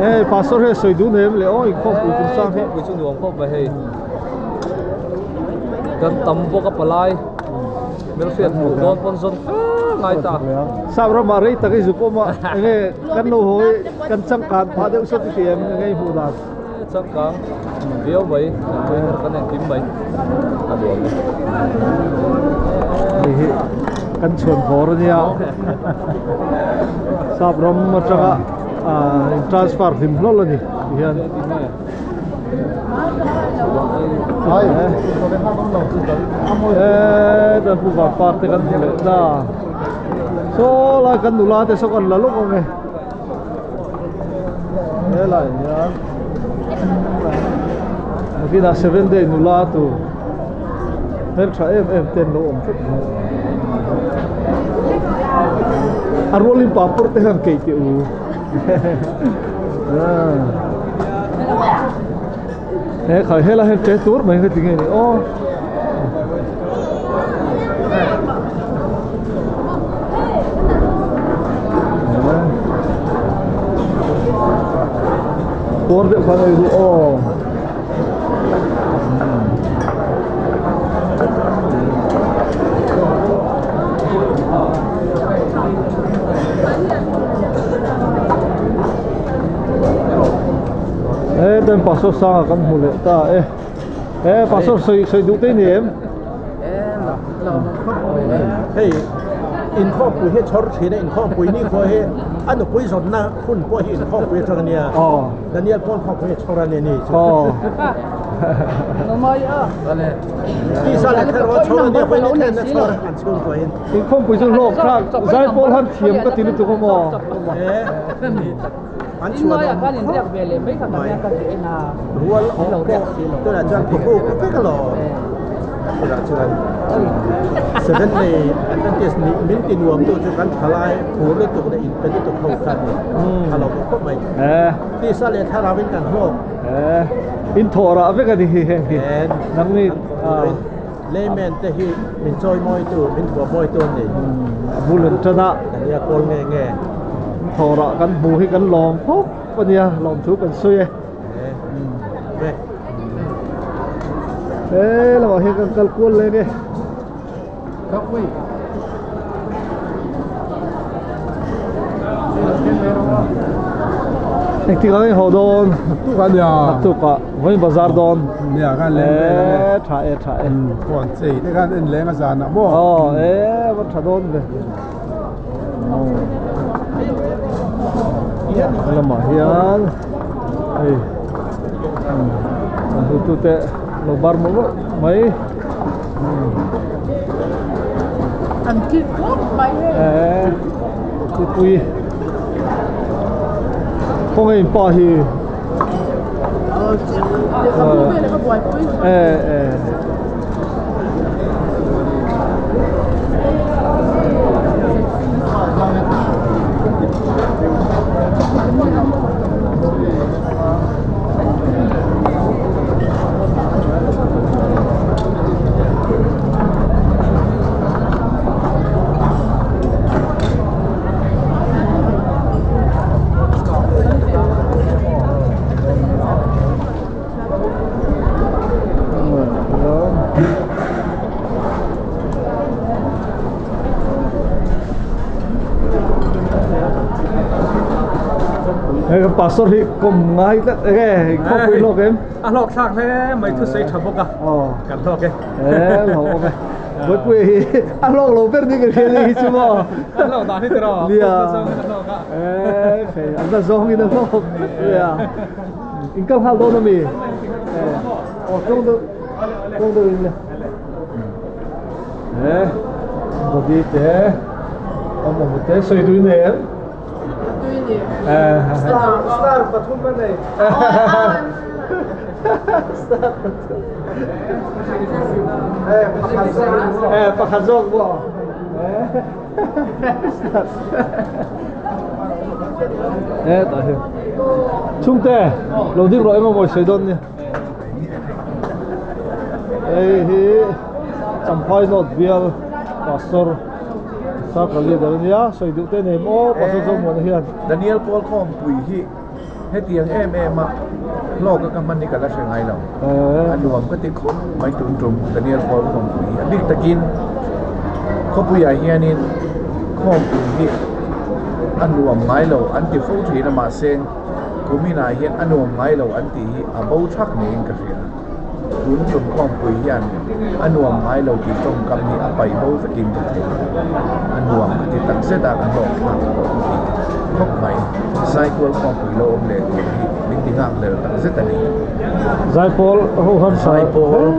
Hei pastor hi a sawi dun em le aw inkhawmpui tum sang hi. Inkhawmpui chu nuam khawp mai hei. Kan tam bawk a palai hmelhriat hmuh dawn pawn zawn fe ngai ta. Sap ramah rei tak i zuk awm a enge kan lo haw i kan changkan phah deuh sawt i hria em enge i hmuh dan. Changkang viau mai kan engkim mai a nuam e. Hei hi kan chhuan vawr a nia sap ram atanga in transfer hlim hlawl a ni ti hian e dan pu van par te kan hmu leh ta saw lai kan nula te saw kan la lawk ang e. Helai hian nakinah seven day nula tur hmeltha em em te an lo awm tlat mai a rualin papawr te hian keih teh u he khai helai hian che tur mai heti nge ni aw. Tuar deuh khan ei duh aw. He ten pastor sanga kan hmu leh ta e. He pastor sawi sawi duh te ni em? Hei inkhawmpui hi chhawr thin a inkhawmpui ni khaw hi a nupui zawnna hun pawh hi inkhawmpui atang a nia Daniel pawn khawmpui hi chhawr a ni ni chu tisa leh thlarau a chhawr a nia pawhin i thlenna chhawr an chhungkua in inkhawmpui chu hlawk thlak zaipawl han thiam ka ti lutuk a maw An chhuan awm khawp mai. Rual awm pawh tunah chuan khaw huk vek alawm. Tunah chuan Seven Day Adventist nih min ti nuam tu chu kan thalai phur lutuk leh inpe lutuk ho kha ni. A lo bawk khawp mai. Tisa leh thlarau in kan hlawk. In thawh rah vek a ni hi heng hi. Nangni Layman te hi min chawi mawi tu, min thuam mawi tu an ni. A bul an tan a. Kan nia kawl nge nge. Thawrah kan hmu hi kan lawm khawp a nia, lawm thu kan sawi e. He lamah hian kan kal kual leng e. Engtik ang i haw dawn? Naktuk ah nia. Naktuk ah vawiin bazar dawn. Nia khan leng vel ang e. E tha e tha e. Huan chei te khan en leng a zan ah maw? Aw e va tha dawn ve. Lamah hian hei an hotute lo bar mawlh mawlh mai. An kik khawp mai hei. Eh. Mipui khawnge in pa hi eh eh Hei kan pastor hi kum ngai tlat enge khawpui hlawk em? A hlawk thlak hle mai thu sei tha bawk a. Kan hlawk e. E hlawk awm e. Bawihpuia hi a hlawk lo ber ni ka hria ni hi chu maw. A hlawk dan hi tiraw. Nia. A hlawk a. E hei an la zawng in a hlawk. Nia. In kal nghal dawn ami? Aw tawng deuh tawng deuh in le. E Body te awm awm te sawi tui nei em? Tui ni. Star star pathum a nei. Star pathum. E pakhat zawk maw? Star. E tah hian. Chhungte lo ding rawh emaw mawi sawi dawn nia. Hei hi Champhai North bial Pastor Circle Leader a nia sawi duh te nei maw Pastor Zomuana hian. Daniel Kawlkhawmpui hi hetiang em em a hlawk a ka hman hi ka la hre ngai lo. A nuam ka ti khawp mai tun tum Daniel Kawlkhawmpui hi a bik takin khawpuiah hianin khawmpui hi a nuam ngai lo an ti fo thin a mahse Kuminah hian a nuam ngai lo an tih hi a bo thak niin ka hria. Tun tum khawmpui hian a nuam ngai lo tih tawngkam hi a paih bo vekin ka thei. A nuam ka ti tak zet a, ka hlawk thlak pawh ka ti khawp mai. Zaikual khawmpui lo awm leh tur hi min ti nghak hlel tak zet a ni. Zaipawl ho han sa Zaipawl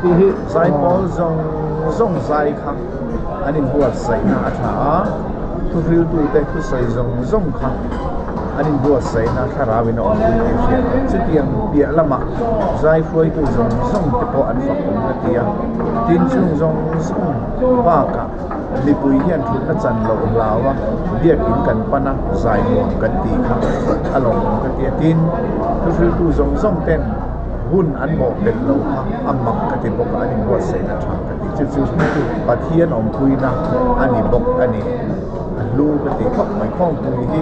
tih hi Zaipawl zawng zawng zai kha an inbuatsaihna a tha a, thuhriltute thusawi zawng zawng kha an inbuatsaihna thlarau in a awm pui tih hriat a. Chutiang piah lamah zai hruaitu zawng zawng te pawh an fak awm ka ti a, tin chung zawng zawng bakah mipui hian thutna chan loh hlau a, biakin kan pan a, zai nuam kan tih kha a lawmawm ka ti a, tin thuhriltu zawng zawng ten hun an mawhpelh loh kha a mak ka ti bawk a, an inbuatsaihna tha ka ti. Chu chu Pathian awmpuina a ni bawk a ni. A hlu ka ti khawp mai. Khawngpui hi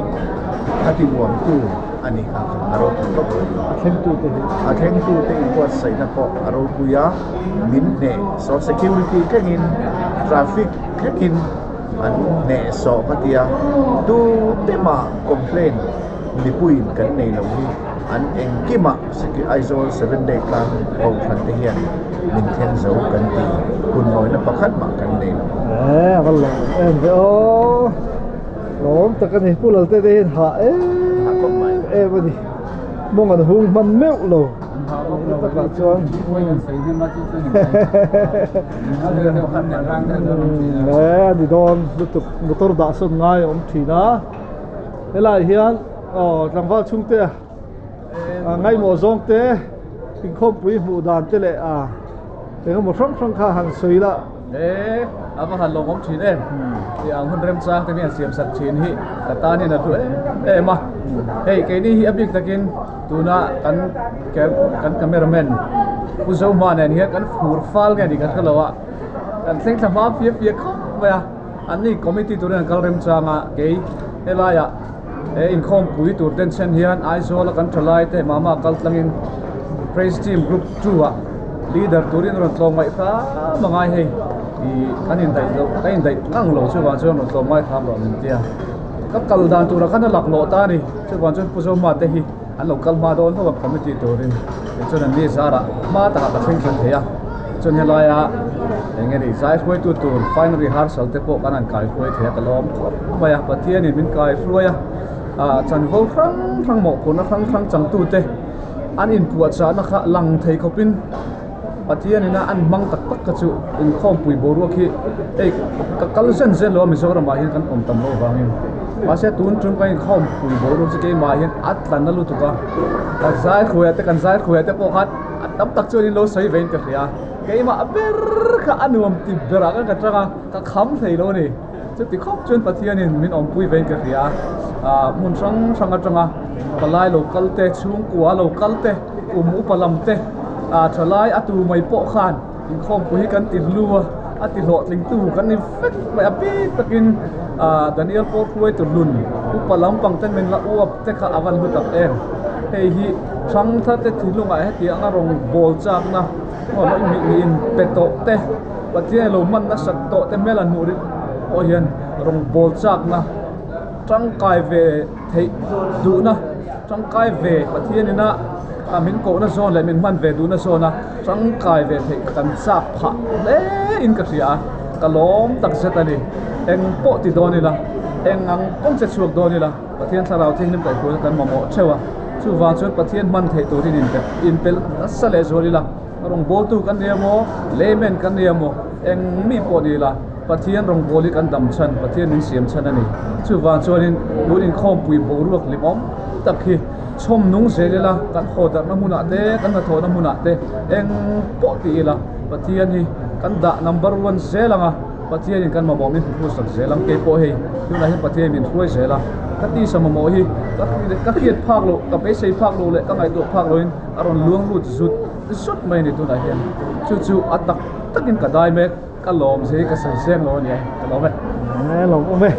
a ti nuamtu a ni kha a ropui khawp mai. A thlengtute hi. A thlengtute inbuatsaihna pawh a ropui a, min hneh sawh security thlengin traffic thlengin an hneh sawh ka ti a, tu te mah complaint mipuiin kan nei lo hi an engkimah Aizawl Seven Day tlang kohhran te hian min thleng zo kan ti hun mawina pakhat mah kan nei lo. E a va lawm em ve aw lawm tak a ni Pu Lalte te hian hah em em a ni mawng an hung hman meuh lo takah chuan e a ni dawn lutuk motor dah sawn ngai a awm thin a helaiah hian aw tlangval chhungte a. Ngaimawh zawng te inkhawmpui hmuh dan te leh a engemaw hrang hrang kha han sawi la. E a va han lawmawm thin em tih ang hun remchang te hian siam sak thin hi ka tan hian a hlu em em a hei keini hi a bik takin tuna kan kan cameraman Pu Zohma nen hian kan fur fal nge ni kan hre lo a kan thleng thla hma fia fia khawp mai a an ni committee turin an kal remchang a kei helaiah He inkhawmpui tur ten chhen hian Aizawl a kan thalai te mama kal tlangin Praise Team Group 2 ah leader turin rawn tlawm ngaih hram a ngai hei ih kan indaih loh ka indaih ngang lo chuvang chuan rawn tlawm ngai hram rawh min tia ka kal dan turah khan a lak lawh ta a ni chuvang chuan Pu Zoma te hi an lo kal hma dawn hlauh a committee turin tichuan an ni zarah hma takah ka thleng thlen thei a chuan helaia eng nge ni zai hruaitu tur final rehearsal te pawh kan han kai hruai thei a ka lawm khawp mai a Pathianin min kai hruai a ah chanvo hrang hrang mawhphurhna hrang hrang changtute an inpuahchahna kha lang thei khawpin Pathianin a an hmang tak tak kha chu inkhawmpui boruak hi hei ka kal zen zen lo a Mizoramah hian kan awm tam loh avangin. Mahse tun tum kan inkhawm pui boruak chu keimah hian a tla na lutuk a, kan zai hruai te kan zai hruai te pawh khan a tam tak chuan in lo sawi vein ka hria, keimah ber kha a nuam ti berah khan ka tang a, ka kham thei lo a ni. Chuti khawp chuan Pathianin min awmpui vein ka hria, ah hmun hrang hrang atanga palai lo kal te, chhungkua lo kal te, kum upa lam te, ah thalai a tu mai pawh khan inkhawmpui hi kan ti hlu a, a ti hlawhtlingtu kan ni vek mai a bik takin ah Daniel pawh hruaitu hlun upa lampang ten min la uap te kha a van hlu tak em. Hei hi Thangthar te thinlungah hetiang a rawn bawl chakna mi in pe tawh te Pathian lo hman nasat tawh te hmel an hmuh rik pawh hian rawn bawl chakna tangkai ve theih duhna tangkai ve Pathian ina a min kohna zawn leh min hman ve duhna zawna tangkai ve theih kan chak phah hle in ka hria a ka lawm tak zet a ni eng pawh ti dawn ila eng ang pawng che chhuak dawn ila Pathian thlarau thianghlim kaihhruaina kan mamawh theuh a chuvang chuan Pathian hman theih turin inpe inpelh nasa leh zual ila rawngbawltu kan ni emaw layman kan ni emaw eng mi pawh ni ila Pathian rawngbâwl hi kan dam chhan, Pathian min siam chhan a ni. Chuvang chuanin tun inkhawmpui boruak hlimawm tak hi chhawm nung zel ila, kan haw darhna hmunah te, kan hnathawhna hmunah te eng pawh ti ila Pathian hi kan dah number one zel ang a, Pathianin kan mamawh min hmu sak zel ang. Kei pawh hei tunah hian Pathianin min hruai zel a, ka tisa mamawh hi ka hriat phak loh, ka beisei phak loh leh ka ngaihtuah phak lohin a rawn luang lut zut zut mai a ni tunah hian. Chu chu a tak takin ka dai mek. Ka lawm zia hi ka sawi seng lo a nia, ka lawm e. E lawm awm e.